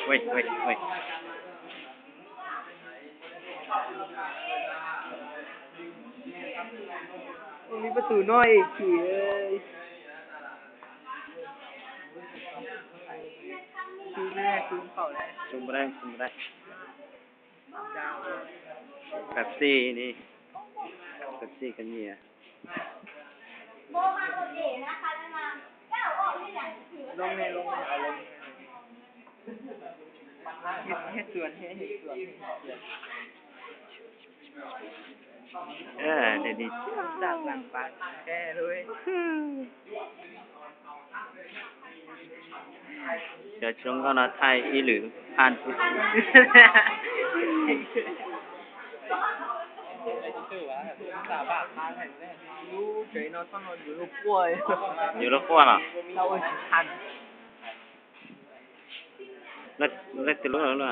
ເວີຍ ເວີຍ ເວີຍ ມີປະຕູນ້ອຍອີກ ຂີ້ເອີຍ. ຊູມແດ່ ຊູມເຂົ້າແດ່ ຊູມບໍ່ໄດ້ ຊູມບໍ່ໄດ້. ເປັບຊີນີ້ ເປັບຊີກັນເຫຍ ລົງແນ່ ລົງແນ່ ເອົາລົງ. ເຮັດ ເຮັດສວນ ເຮັດ ເຮັດສວນ ເຮັດສວນ. ເອີ ດຽວນີ້ຈາກຫຼັງປານແທ້ເລີຍ. ດຽວຊ່ວງກ່ອນເນາະ ຖ່າຍອີ່ຫຼີ ຜ່ານ ຢູ່ໃຈເນາະ ຢູ່ລົບກວ່າ ຢູ່ລົບກວ່າເນາະ. ເຮົາເອີ້ນຊິທັນ ແລ້ວ ແລ້ວແຕ່ລົດເນາະ.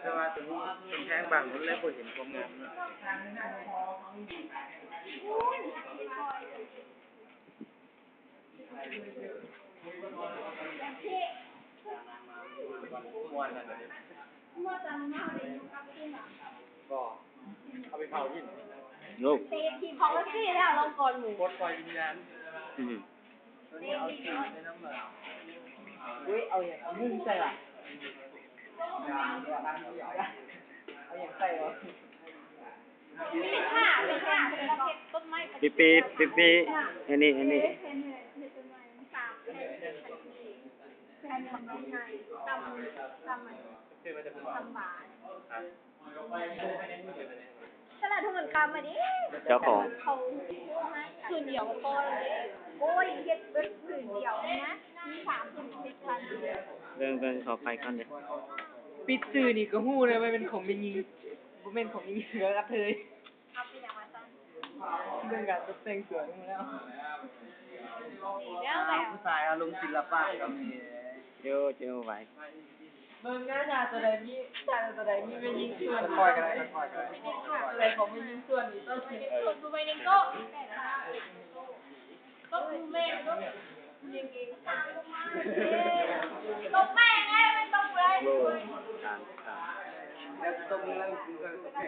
ແຕ່ວ່າຕົວນີ້ເປັນແພງບາງຄົນແລ້ວບໍ່ເຫັນຄວາມງາມເນາະ. ບໍ່ ເອົາໄປເຜົາຖິ້ມ. ໂອ້ ເຕະຖີບເຂົາກໍຊີ້ແລ້ວ ລົງກ່ອນໝູ່ ປົດປ່ອຍວິນຍານ. ອືມ ຕົວນີ້ເອົາສີໃສ່ນຳ. ອຸ້ຍ ເອົາຫຍັງ ເອົາຫຍັງໃສ່ວະ ເອົາຫຍັງໃສ່ວະ. ປີປີ ປີປີ ອັນນີ້ ອັນນີ້ ເຈົ້າຂອງ ຄືນດຽວກໍພໍແລ້ວເດ້. ໂອ້ຍ ເຮັດເບິດຄືນດຽວນີ້ນະ ມີສາມຄືນຕິດກັນ. ເບິ່ງ ເບິ່ງເຂົາໄປກ່ອນເດີ້. ປິດຊື່ນີ້ກໍຮູ້ແລ້ວວ່າແມ່ນຂອງແມ່ຍິງ ບໍ່ແມ່ນຂອງແມ່ຍິງ ກໍກະເທີຍ. ເອົາເປັນຫຍັງວ່າຊັ້ນ? ເລື່ອງການຕົກແຕ່ງຕົວນີ້ແລ້ວ ດີແລ້ວແຫຼະ. ຜູ້ຊາຍອາລົມສິລະປະກໍມີ. ໂຈ ໂຈ ໄວ. ເບິ່ງເດີ້ ຖ້າຕົວໃດມີ ຖ້າຕົວໃດມີແມ່ຍິງຊວນ ຄ່ອຍກໍໄດ້ ຄ່ອຍກໍໄດ້. ຕົວໃດຂອງແມ່ຍິງຊວນນີ້ຕ້ອງ ເອີ ຕົວແມ່ຍິງໂຕ ຕົວແມ່ຍິງໂຕ ຕົວແມ່ໃດ ມັນຕົວແມ່. ໂອ້ຍ ການ ການ ແລ້ວຕົວແມ່ ຕົວແມ່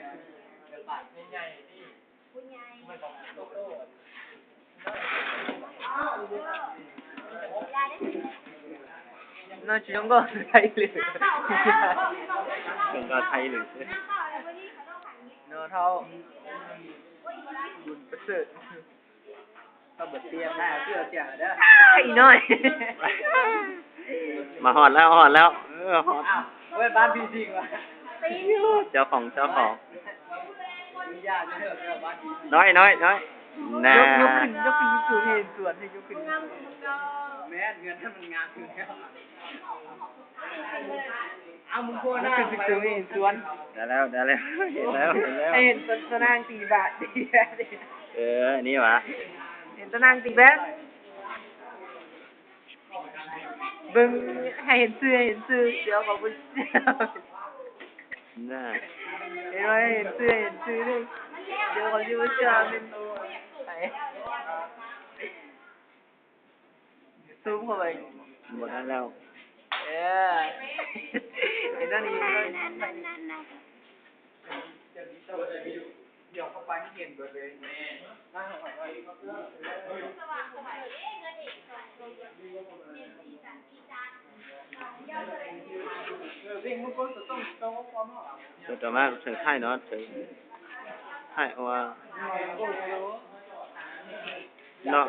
ນາຈະຕ້ອງກໍໄທເລີຍ ເປັນກໍໄທເລີຍເນາະ. ເຖົ້າບຸນປະເສີດ ເຮົາບໍ່ຕຽມນາເຊື່ອສຽງເດີ້ ອີນ້ອຍ. ມາຮອດແລ້ວ ຮອດແລ້ວ ເອີ ຮອດ. ອ້າວ ເອີ້ນບ້ານຜີສິງວະ ເຈົ້າຂອງ ເຈົ້າຂອງ. ນ້ອຍ ນ້ອຍ ນ້ອຍ ນາ ຍົກ ຍົກຂຶ້ນ ຍົກຂຶ້ນສູງໆ ໃຫ້ເຫັນສວນ ໃຫ້ຍົກຂຶ້ນ. ແມ່ນ ເຮືອນນັ້ນມັນງາມຢູ່ແລ້ວ. ເອົາ ມຶງໂພດໜ້າ ຍົກຂຶ້ນສູງໆ ໃຫ້ເຫັນສວນ. ໄດ້ແລ້ວ ໄດ້ແລ້ວ ເຫັນແລ້ວ ເຫັນແລ້ວ ໃຫ້ເຫັນຕານາງຕີບາດ. ເອີ ນີ້ຫວາ ເຫັນຕານາງຕີແບດ. ເບິ່ງໃຫ້ເຫັນຊື່ ໃຫ້ເຫັນຊື່ ດຽວເຂົາບໍ່ເຊື່ອນະ. ເຫັນບໍ່ ໃຫ້ເຫັນຊື່ ໃຫ້ເຫັນຊື່ເດີ້ ດຽວເຂົາຊິບໍ່ເຊື່ອແມ່ນໃຜ. ຊູມເຂົ້າໄປ ບໍ່ທັນແລ້ວ. ເອີ ເຫັນອັນນີ້ ນັ້ນໆໆ. ດຽວເຂົ້າໄປເຫັນເບິດເລີຍ. ເອີ ເພງມັນກໍຕ້ອງ ຕ້ອງ ຕ້ອງ ຕົວຕໍ່ມາເຊີນຖ່າຍເນາະ ເຊີນຖ່າຍ ເພາະວ່າເນາະ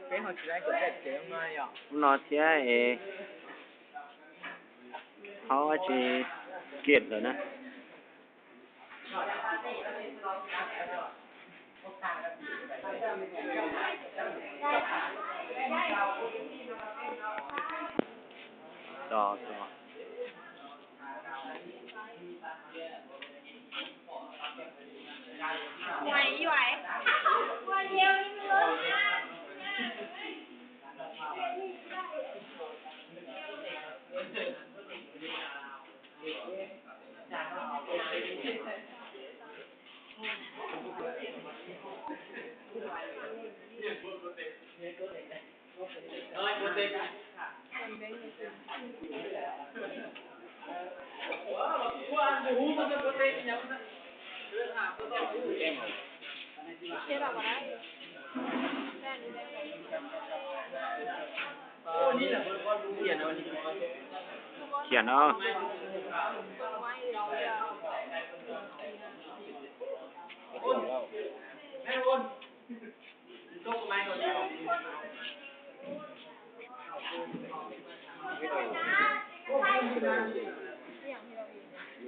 ເພງເຮົາຊິໄດ້ກົດແບບເຈມາເນາະ ເນາະ ເທຍເອ ເຮົາອາດຊິເກັດແລ້ວນະ. ຕໍ່ ຕໍ່. ຂຽນເອົາ.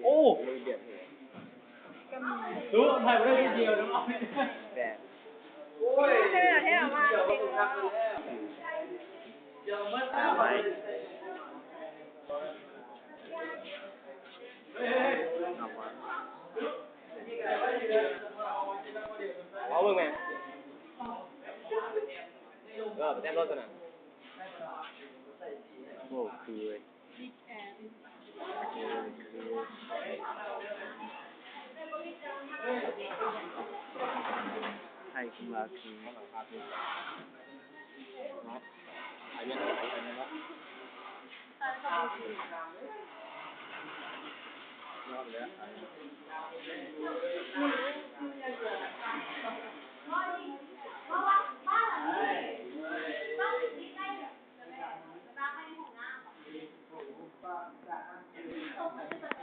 ໂອ້ ເອົາເບິ່ງແມ່ ເອີ ໄປແຕ້ມລົດກັນນະ. ໂອ້ ຄືເວີຍ ໃຫ້ຂຶ້ນມາຄື.